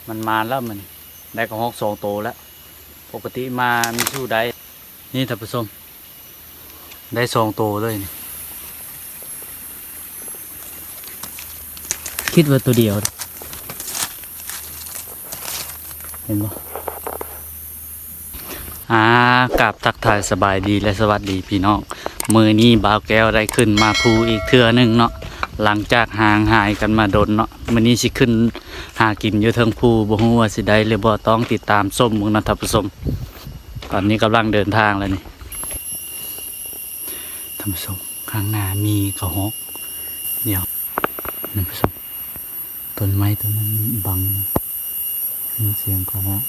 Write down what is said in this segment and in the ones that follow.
ມັນມາແລ້ວມື້ນີ້ ໄດ້ກະຮອກສອງໂຕແລ້ວ. ປົກກະຕິມາມີສູ່ໄດ້. ນີ້ທ່ານຜູ້ຊົມ ໄດ້ສອງໂຕເລີຍນີ້. ຄິດວ່າໂຕດຽວ ເຫັນບໍ່? ອ່າ ກາບທັກທາຍສະບາຍດີ ແລະ ສະຫວັດດີພີ່ນ້ອງ. ມື້ນີ້ບ່າວແກ້ວໄດ້ຂຶ້ນມາພູອີກເທື່ອໜຶ່ງເນາະ ຫຼັງຈາກຫ່າງຫາຍກັນມາດົນເນາະ. ມື້ນີ້ຊິຂຶ້ນຫາກິນຢູ່ເທິງພູ ບໍ່ຮູ້ວ່າຊິໄດ້ຫຼືບໍ່ ຕ້ອງຕິດຕາມຊົມເບິ່ງເນາະທ່ານຜູ້ຊົມ. ຕອນນີ້ກຳລັງເດີນທາງແລ້ວນີ້ ທ່ານຜູ້ຊົມ. ຂ້າງໜ້າມີກະຮອກ ດຽວ ທ່ານຜູ້ຊົມ ຕົ້ນໄມ້ຕົ້ນນັ້ນບັງ ຍິນສຽງກະຮອກ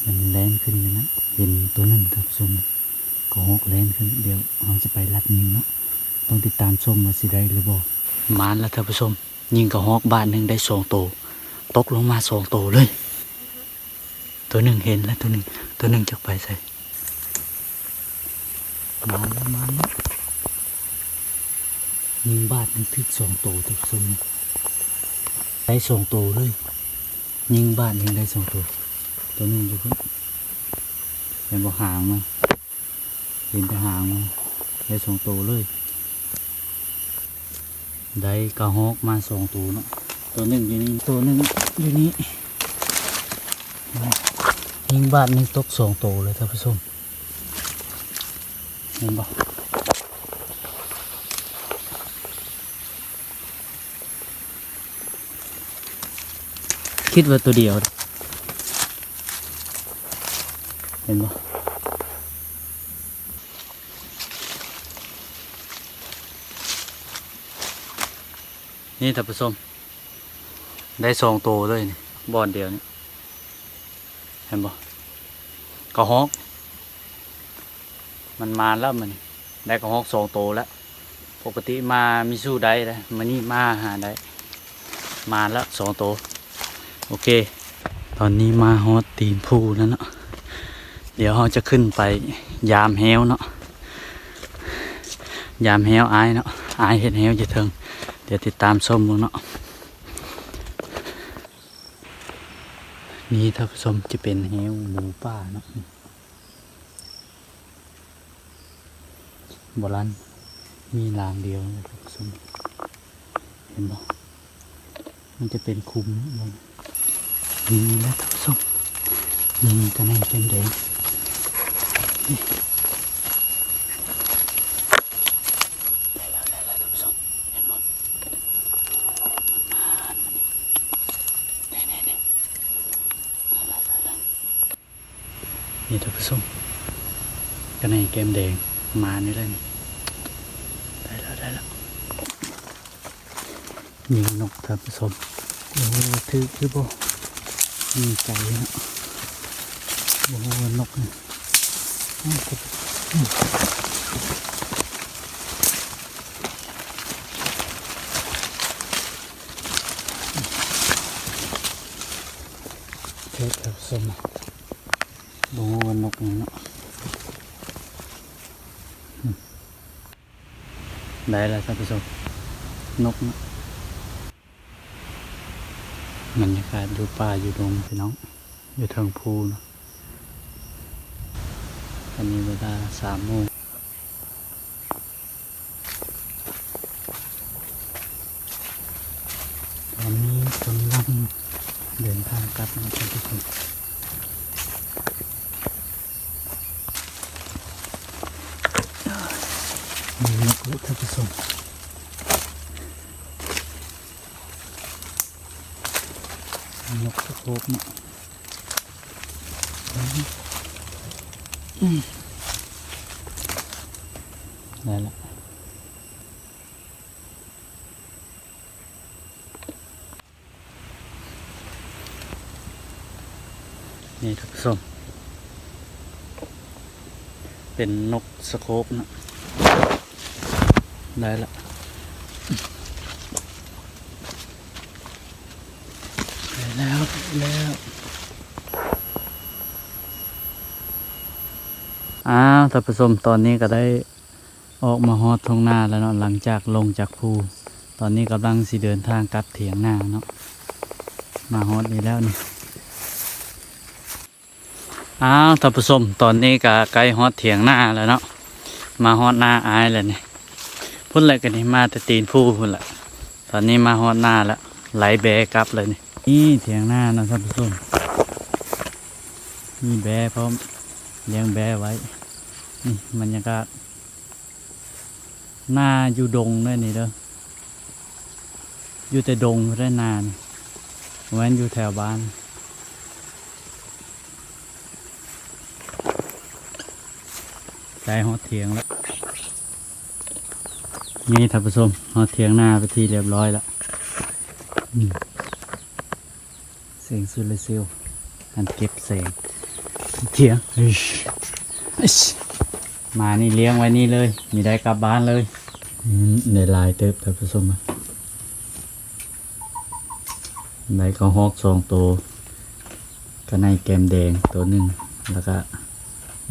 ມັນແລ່ນຂຶ້ນຢູ່ນັ້ນ. ເຫັນໂຕໜຶ່ງທ່ານຜູ້ຊົມ ກະຮອກແລ່ນຂຶ້ນ. ດຽວເຮົາຈະໄປລັດຍິງເນາະ ຕ້ອງຕິດຕາມຊົມວ່າຊິໄດ້ຫຼືບໍ່. ມາແລ້ວທ່ານຜູ້ຊົມ ຍິງກະຮອກບາດໜຶ່ງໄດ້ສອງໂຕ ຕົກລົງມາສອງໂຕເລີຍ. ໂຕໜຶ່ງເຫັນແລ້ວ ໂຕໜຶ່ງ ໂຕໜຶ່ງຈັກໄປໃສ. ມາແລ້ວ ມາແລ້ວ ຍິງບາດໜຶ່ງຖືກສອງໂຕທຸກຄົນ ໄດ້ສອງໂຕເລີຍ. ຍິງບາດໜຶ່ງໄດ້ສອງໂຕ ໂຕໜຶ່ງຢູ່ພຸ້ນ ເຫັນບໍ່? ຫາງມັນ ເຫັນແຕ່ຫາງມັນ ໄດ້ສອງໂຕເລີຍ. ໄດ້ກະຮອກມາສອງໂຕເນາະ ໂຕໜຶ່ງຢູ່ນີ້ ໂຕໜຶ່ງຢູ່ນີ້. ຍິງບາດໜຶ່ງຕົກສອງໂຕເລີຍທ່ານຜູ້ຊົມ ເຫັນບໍ່? ຄິດວ່າໂຕດຽວ ເຫັນບໍ່? ນີ້ທ່ານຜູ້ຊົມ ໄດ້ສອງໂຕເລີຍນີ້ ບ່ອນດຽວນີ້ ເຫັນບໍ່? ກະຮອກ ມັນມາແລ້ວມື້ນີ້ ໄດ້ກະຮອກສອງໂຕແລ້ວ. ປົກກະຕິມາມີສູ່ໄດ້ເດ້ ມື້ນີ້ມາຫາໄດ້ ມາແລ້ວສອງໂຕ. ໂອເຄ ຕອນນີ້ມາຮອດຕີນພູແລ້ວເນາະ ດຽວເຮົາຈະຂຶ້ນໄປຢາມແຮ້ວເນາະ ຢາມແຮ້ວອ້າຍເນາະ ອ້າຍເຮັດແຮ້ວຢູ່ເທິງ. ດຽວຕິດຕາມຊົມເບິ່ງເນາະ. ນີ້ທ່ານຜູ້ຊົມ ຈະເປັນແຮ້ວໝູປ່າເນາະ ບໍ່ລັນ ມີລາງດຽວນະທ່ານຜູ້ຊົມ ເຫັນບໍ່? ມັນຈະເປັນຂຸມເນາະ ນີ້ແຫຼະທ່ານຜູ້ຊົມ ນີ້ກະແໜ່ແກ້ມແດງ ນີ້ ໄດ້ແລ້ວ ໄດ້ແລ້ວທ່ານຜູ້ຊົມ ເຫັນບໍ່? ມັນມາ ມັນມາ ນີ້ ນີ້ ນີ້ ໄດ້ແລ້ວ ໄດ້ແລ້ວ. ນີ້ທ່ານຜູ້ຊົມ ກະແໜ່ແກ້ມແດງ ມານີ້ແຫຼະນີ້ ໄດ້ແລ້ວ ໄດ້ແລ້ວ. ຍິງນົກທ່ານຜູ້ຊົມ ບໍ່ຮູ້ວ່າຖືກຫຼືບໍ່ ຍິງໄກເນາະ ບໍ່ຮູ້ວ່ານົກນີ້ ຖືກແລ້ວທ່ານຜູ້ຊົມ ບໍ່ຮູ້ວ່ານົກຫຍັງເນາະ. ໄດ້ແລ້ວທ່ານຜູ້ຊົມ ນົກເນາະ. ບັນຍາກາດຢູ່ປ່າຢູ່ດົງພີ່ນ້ອງ ຢູ່ເທິງພູເນາະ. ຕອນນີ້ເວລາສາມໂມງ ຕອນນີ້ກຳລັງເດີນທາງກັບນະທ່ານຜູ້ຊົມ. ມີນົກຢູ່ທ່ານຜູ້ຊົມ ນົກສະໂພກເນາະ. ໄດ້ລະ. ນີ້ທ່ານຜູ້ຊົມ ເປັນນົກສະໂຄບເນາະ. ໄດ້ລະ ໄດ້ແລ້ວ ໄດ້ແລ້ວ. ອ້າວ ທ່ານຜູ້ຊົມ ຕອນນີ້ກະໄດ້ ອອກມາຮອດທົ່ງນາແລ້ວເນາະ ຫຼັງຈາກລົງຈາກພູ. ຕອນນີ້ກຳລັງຊິເດີນທາງກັບຖຽງນາເນາະ. ມາຮອດນີ້ແລ້ວນີ້ ອ້າວ ທ່ານຜູ້ຊົມ ຕອນນີ້ກໍໃກ້ຮອດຖຽງນາແລ້ວເນາະ ມາຮອດນາອ້າຍແລ້ວນີ້ ພຸ້ນແຫຼະ ກໍນີ້ມາແຕ່ຕີນພູພຸ້ນແຫຼະ ຕອນນີ້ມາຮອດນາແລ້ວ ໄລ່ແບ້ກັບແລ້ວນີ້ ນີ້ຖຽງນາເນາະທ່ານຜູ້ຊົມ ມີແບ້ພ້ອມ ລ້ຽງແບ້ໄວ້ ນີ້ບັນຍາກາດ ນາຢູ່ດົງເດີນີ້ເດີ ຢູ່ແຕ່ດົງພຸ້ນເດີນານີ້ ບໍ່ແມ່ນຢູ່ແຖວບ້ານ ໃກ້ຮອດຖຽງແລ້ວ ນີ້ທ່ານຜູ້ຊົມ ຮອດຖຽງນາເປັນທີ່ຮຽບຮ້ອຍແລ້ວ ອືມ. ແສງໂຊລາເຊວ ອັນເກັບແສງ ຖຽງ ມານີ້ລ້ຽງໄວ້ນີ້ເລີຍ ມີໄດ້ກັບບ້ານເລີຍ ອືມ ໄດ້ຫຼາຍເຕີບທ່ານຜູ້ຊົມ ໄດ້ກະຮອກສອງໂຕ ກະໄນແກ້ມແດງໂຕໜຶ່ງ ແລ້ວກະ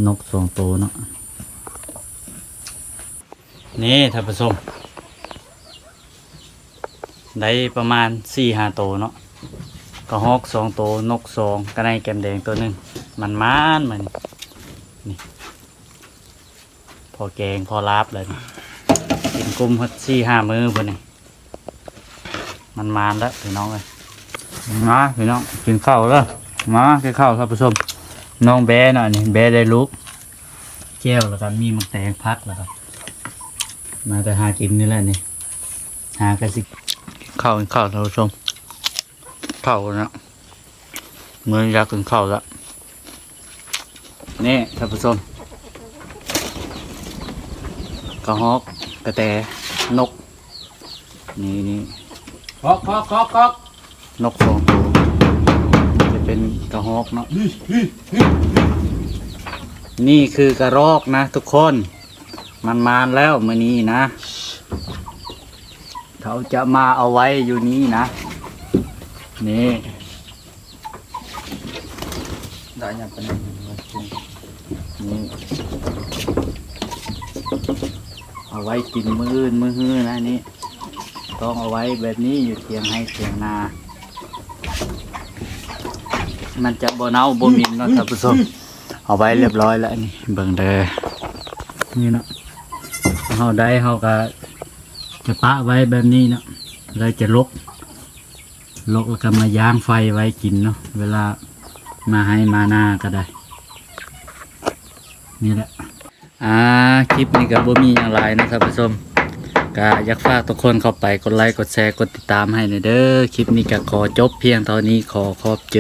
ນົກສອງໂຕເນາະ ນີ້ທ່ານຜູ້ຊົມ ໄດ້ປະມານສີ່ຫ້າໂຕເນາະ ກະຮອກສອງໂຕ ນົກສອງ ກະໄນແກ້ມແດງໂຕໜຶ່ງ ມັນມານມານີ້ ນີ້ ພໍແກງພໍລາບແລ້ວນີ້ ກິນກຸ້ມຮອດສີ່ຫ້າມື້ພຸ້ນນີ້ ມັນມານແລ້ວພີ່ນ້ອງເອີຍ ມາພີ່ນ້ອງ ກິນເຂົ້າເດີ ມາກິນເຂົ້າທ່ານຜູ້ຊົມ ນ້ອງແບ້ເນາະ ອັນນີ້ແບ້ໄດ້ລູກ ແຈ່ວ ແລ້ວກໍມີໝາກແຕງ ຜັກ ແລ້ວກໍມາແຕ່ຫາກິນນີ້ແຫຼະນີ້ ຫາກະຊິ ເຂົ້າ ເຂົ້າທ່ານຜູ້ຊົມ ເຂົ້ານະ ມື້ນີ້ຢາກກິນເຂົ້າລະ ນີ້ທ່ານຜູ້ຊົມ ກະຮອກ ກະແຕ ນົກ ນີ້ ນີ້ ຄອກ ຄອກ ຄອກ ຄອກ ນົກສອງໂຕ ຈະເປັນກະຮອກເນາະ ນີ້ຄືກະຮອກນະທຸກຄົນ ມັນມານແລ້ວມື້ນີ້ນະ ເຂົາຈະມາເອົາໄວ້ຢູ່ນີ້ນະ ນີ້ ໄດ້ຫຍັງປານນັ້ນ ນີ້ ເອົາໄວ້ກິນມື້ອື່ນມື້ຮືນນະ ນີ້ ຕ້ອງເອົາໄວ້ແບບນີ້ ຢູ່ຖຽງໄຮ່ຖຽງນາ ມັນຈະບໍ່ເນົ່າບໍ່ໝິ່ນເນາະທ່ານຜູ້ຊົມ ເອົາໄວ້ຮຽບຮ້ອຍແລ້ວ ນີ້ເບິ່ງເດີ ນີ້ເນາະ ເຮົາໄດ້ເຮົາກະຈະປະໄວ້ແບບນີ້ເນາະ ແລ້ວຈະຫຼົກ ຫຼົກແລ້ວກໍມາຢ່າງໄຟໄວ້ກິນເນາະ ເວລາມາໄຮ່ມານາກໍໄດ້ ນີ້ແຫຼະ ອ່າ ຄລິບນີ້ກໍບໍ່ມີຫຍັງຫຼາຍເນາະທ່ານຜູ້ຊົມ ກໍຢາກຝາກທຸກຄົນເຂົ້າໄປກົດໄລ ກົດແຊ ກົດຕິດຕາມໃຫ້ແດ່ເດີ ຄລິບນີ້ກໍຂໍຈົບພຽງເທົ່ານີ້ ຂໍຂອບໃຈ